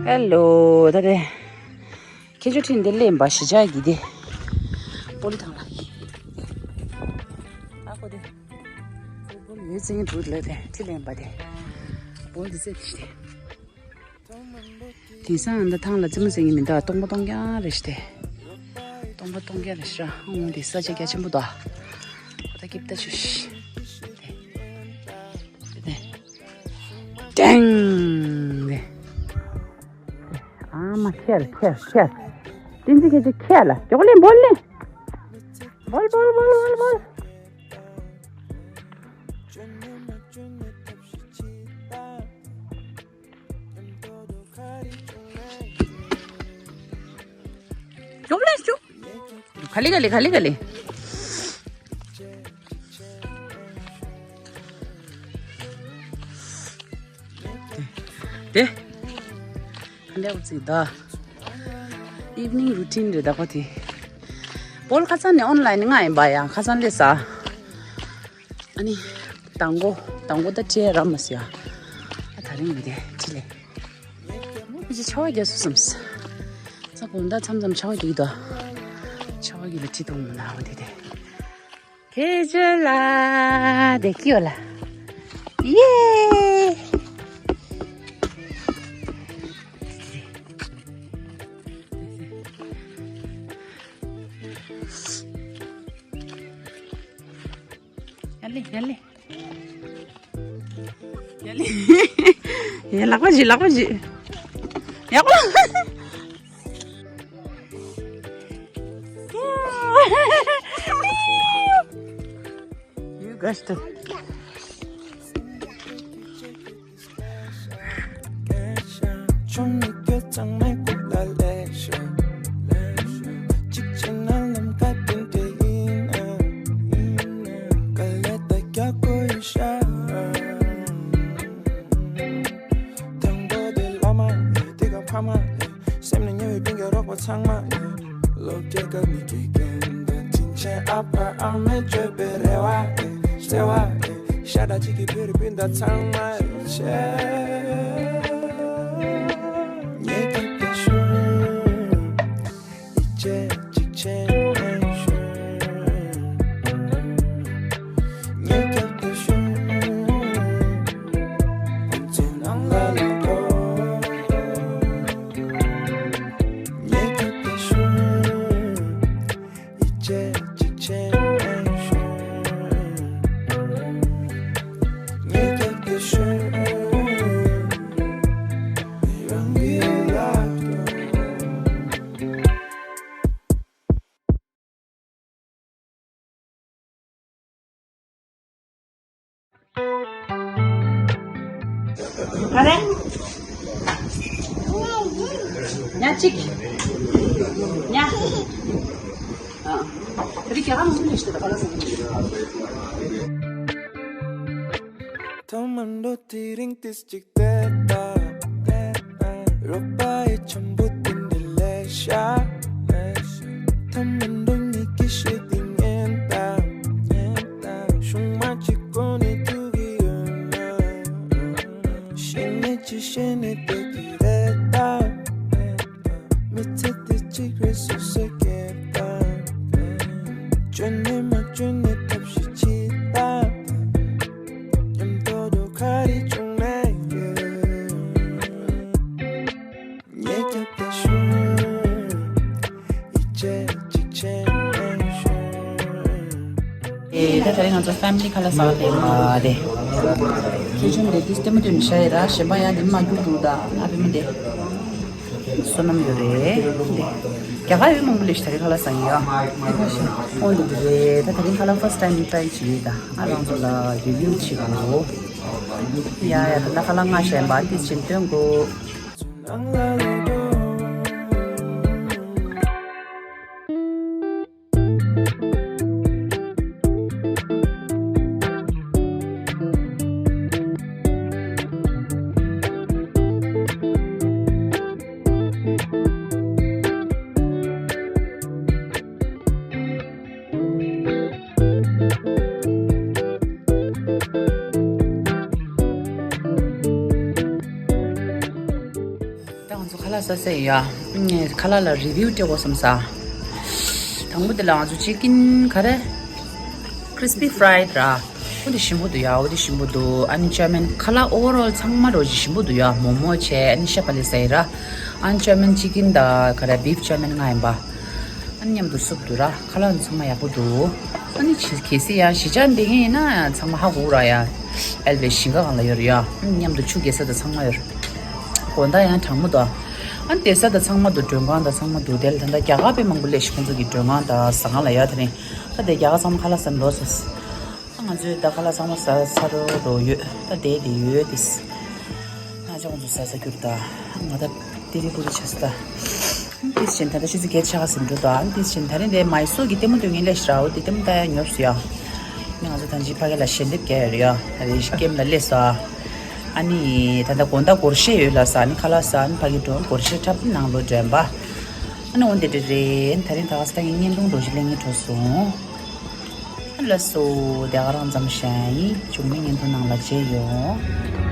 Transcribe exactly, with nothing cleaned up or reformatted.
ཧེ་ལོ། ད་དེ་ཁྱེད་ཚོ་ཁྲིད་འདི་ལེན་པ་ཞི་ཆགས་ཀྱི་དེ་པོ་ལི་ཐང་ལ་ཡིན། ཨ་ཁོ་དེ་པོ་ལི་ཡོད་ཙིང་འགྲོ་ལེ་དེ་ཁྲིད་ལེན་པ་དེ་པོ་ལི་ཟེར་དེ་ཞི་དེ། དེང་སང་འདི་ཐང་ལ་རྩེད་མོ་རྩེ་མཁན་མི་འདུག་སྟོང་པ་སྟོང་རྐྱང་རེད་ཤི་དེ། སྟོང་པ་སྟོང་རྐྱང་རེད་ཤི་ར། ཨོང་དེ་ས་ཆ་རྒྱ་ཆེན་པོ་འདུག་ཨ་ད་སྐྱིབས་ད་ཆུ་ཤི་དེ། དེ་ཏེང་དེ། ཨ་མ་ཁྱེར་ཁྱེར་ཁྱེར། བསྟན་འཛིན་ཁྱེད་ཀྱི་ཁྱེར་ལ་ཀྱོག་ལེན་བོལ་ལེན། བོལ་བོལ་བོལ་བོལ་བོལ། ཅོག་ལེ་ཅོག་ག་ལེ་ག་ལེ་ག་ལེ་ག་ལེ། དེ། ཁ་ལེའུ་ཙི་ད། ཨིབ་ནིང་རུ་ཊིན་རེད་ད་ཁོ་དེ། བོལ་ཁ་སང་ནས་ཨོན་ལའིན་ནས་ང་ཡིན་པ་ཡང་ཁ་སང་ལས་ས། ཨ་ནི། དང་པོ། དང་པོ་ད་ཁྲིད་ར་མ་སི་ཡ། ཨ་ད་རིང་མི་དེ་ཁྲིད་ལེ། ཁོ་ཅི་ཆ་བ་རྒྱ་སུ་སམ་སི། ས་གོང་ད་མཚམས་མཚམས་ཆ་བ་རྒྱ་གི་ད། ཆ་བ་རྒྱ་ལ་ཁྲིད་ཐུབ་མི་ན་བ་དེ་དེ། ཁྱེད་ཚོ་ལ་བདེ་སྐྱིད་ཡོད་ལ། ཡེ། ཡ་ལེ་ཡ་ལེ། ཡ་ལེ། ཡ་ལག་པ་བཞི་ལག་པ་བཞི། ཡག་པོ། You guessed it. དང་པོ་དེ་བླ་མ་ཡིན། དེ་ག་ཕ་མ་ཡིན། སེམས་ནས་ཉེ་བའི་སྤུན་ཀྱག་རོགས་པ་ཚང་མ་ཡིན། སློབ་གྲྭའི་སྐབས་ནས་དགེ་རྒན་དང་དྲིན་ཆེན་ཨ་ཕ་ཨ་མས་བཅོས་པའི་རེ་བ་ཡིན། བརྩེ་བ་ཡིན། ཤ་ཁྲག་གཅིག་གི་བོད་རིགས་སྤུན་ཟླ་ཚང་མ་ཡིན་ཆེ། ངེད་ཀྱི་བོད་གཞུང་། ག་རེ། ཉ་གཅིག་ཉ། ཨ། རི་ཀ་རང་མི་ཤེས་ད་ག་ལ་སོང་། ཐོག་མར་འགྲོ་དུས་རིང་ཏིས་གཅིག་བལྟས་ད། རོགས་པ་ཡི་འཆམ་པོ་དེ་འདྲ་ལས་ཤ། ཐ་མ་འགྲོ་ཉིད་ཀྱི་ཤེས་དེ་ངན་ད། གཞུང་མ་གཅིག་གོ་ནས་ཐུག་གི་ཡོད་ན། ཤེས་ནས་ཅི་ཤེས་ནས་བསྡད་ཀྱི་རེད་ད། མི་ཚེ་འདི་གཅིག་རེད་སུ་ཟེར་གྱི་ད། བཅོས་ནས་མ་བཅོས་ནས་ཐབས་ཤེས་བྱེད་ད། མཉམ་དུ་འགྲོ་ག་རེ་བྱུང་ན་ཡོད། ངེད་ཀྱི་བོད་གཞུང་། ཡིད་ཆེས་གཅིག་བྱས་ནས་བཞུགས། ཨེ་ད་དེ་རིང་ང་ཚོ་ཕེ་མི་ལི་ཁ་ལག་ཟ་བ་དེ་མ་རེད། ཁྱེད་ཆུང་དེ་དུས་ལྟད་མོ་སྟོན་ནས་ཤ་ཡི་ར་གཞན་པ་ཡང་དེ་མ་རྒྱུག་འདུག་ད་ཨ་ཕེ་མ་དེ། བསོད་ནམས་ཡོད་རེད། རྒྱ་གར་ཡུལ་མང་པོ་ལས་ཤ་དེ་རིང་ཁ་ལག་ཟ་ཡིན་ཡ། ཨོ་འདི་འདི་རེད། ད་དེ་རིང་ཁ་ལག་ཕར་སི་ཊའིམ་ཊ་རའི་བྱེད་ཡོད་ད། ང་རང་ཚོ་ལ་རི་བིའུ་བྱེད་དགོས། ཡ་ཡ་ད་ལྟ་ཁ་ལག་ང་གཞན་པ་དེ་ཕྱིན་སྟོན་དགོས། ད་ང་ ཁ་ལག་ཟ་ཟེར་ཡ། ཁ་ལག་ལ་རི་བིའུ་སྤྲད་དགོས་བསམ་ས། དང་པོ་དེ་ལ་ང་ཚོ་ཅི་ཀིན་ག་རེ། crispy fried ར། འོ་དེ་ཞིམ་པོ་འདུག་ཡ། འོ་དེ་ཞིམ་པོ་འདུག་ཨ་ནི་ཅོ་མིན་ཁ་ལག་overall ཚང་མ་རོ་ཅི་ཞིམ་པོ་འདུག་ཡ། མོག་མོག་བྱས། ཨ་ནི་ཤ་བག་ལེབ་ཟ་ཡི་ར། ཨ་ནི་ཅོ་མིན་ཅི་ཀིན་དང་ག་རེ་བིབ་ཅོ་མིན་ལྔ་ཡིན་པ། ཨ་ནི་མཉམ་དུ་སུབ་འདུག་ར། ཁ་ལག་ཚང་མ་ཡག་པོ་འདུག་ཨ་ནི་ཕྱི་གལ་སྲིད་ཡང་གཞིས་ཆགས་འདི་གིན་ཡིན་ན་ཚང་མ་ཧ་གོ་ར་ཡ། ཨེལ་བའི་ཞིང་ཁ་སྒང་ལ་ཡོད་རེད་ཡ། ཨ་ནི་མཉམ་དུ་ཆུ་རྐྱལ་ས་དང་ཚང་མ་ཡོད་རེད། དགོང་དག་ཡང་གྲང་མོ་འདུག་ཨ་ནི་བསྡད་ས་དང་ཚང་མ་འདུག་མགྲོན་ཁང་དང་ཚང་མ་འདུག་དེ་ལ་ད་ལྟ་རྒྱ་གར་པའི་མང་པོ་སླེབས་ཤག་ཁོང་ཚོ་གི་མགྲོན་ཁང་དང་ཟ་ཁང་ལ་ཡ། དེ་རིང་ད་དེ་རྒྱ་གར་ཚང་མ་ཁ་ལག་ཟ་ནས་ལོག་སོང་། ང་ཚོས་ད་ཁ་ལག་ཚང་མ་ཟ་ཚར་རོ་རོ་ཡོད། ད་བསྡད་དེ་ཡོད་དེ། ང་ཅག་ཁོང་ཚོ་ཟ་ཟ་གྱུར་ད། ང་ད་ཏི་རི་པུ་རི་ཆགས་སོང་ད། ཏིས་ཆེན་ད་ལྟ་ཆུ་ཚོད་བརྒྱད་ཆགས་ཟིན་འགྲོ་ད། ཏིས་ཆེན་ད་རིང་དེ་མའི་སོར་གྱི་ལྟད་མོ་སྟོན་མཁན་སླེབས་ཤག་འོ་དེ་ལྟད་མོ་ལྟ་ཡ་ཉོབ་སོང་ཡ། ང་ཚོ་ད་ཅི་ཕ་གི་ལ་ཞལ་འདེབས་རྒྱག་ཡ་རེད་ཡ། ད་རེས་ཀེམ་ལ་སླེབས་སོང་ཨ། ཨ་ནི་ད་ལྟ་དགོང་དག་སྒོར་གཞས་ཡོད་ལབ་སོང་། ཨ་ནི་ཁ་ལག་ཟ། ཨ་ནི་ཕ་གི་འགྲོ་སྒོར་གཞས་འཁྲབ་ནང་ལོགས་འགྲན་པ། ཨ་ནི་འོ་དེ་འདྲ་རེད། ད་རིང་ད་ག་ས་ད་ངས་བརྙན་ཐུང་འདྲ་ཞིག་ལེན་གྱི་འགྲོ་སོང་། ལགས་སོ། དེ་ག་རང་ཙམ་བཤད་ཡིན། བྱུང་ན་བརྙན་ཐུང་ནང་ལ་མཇལ་ཡོང་།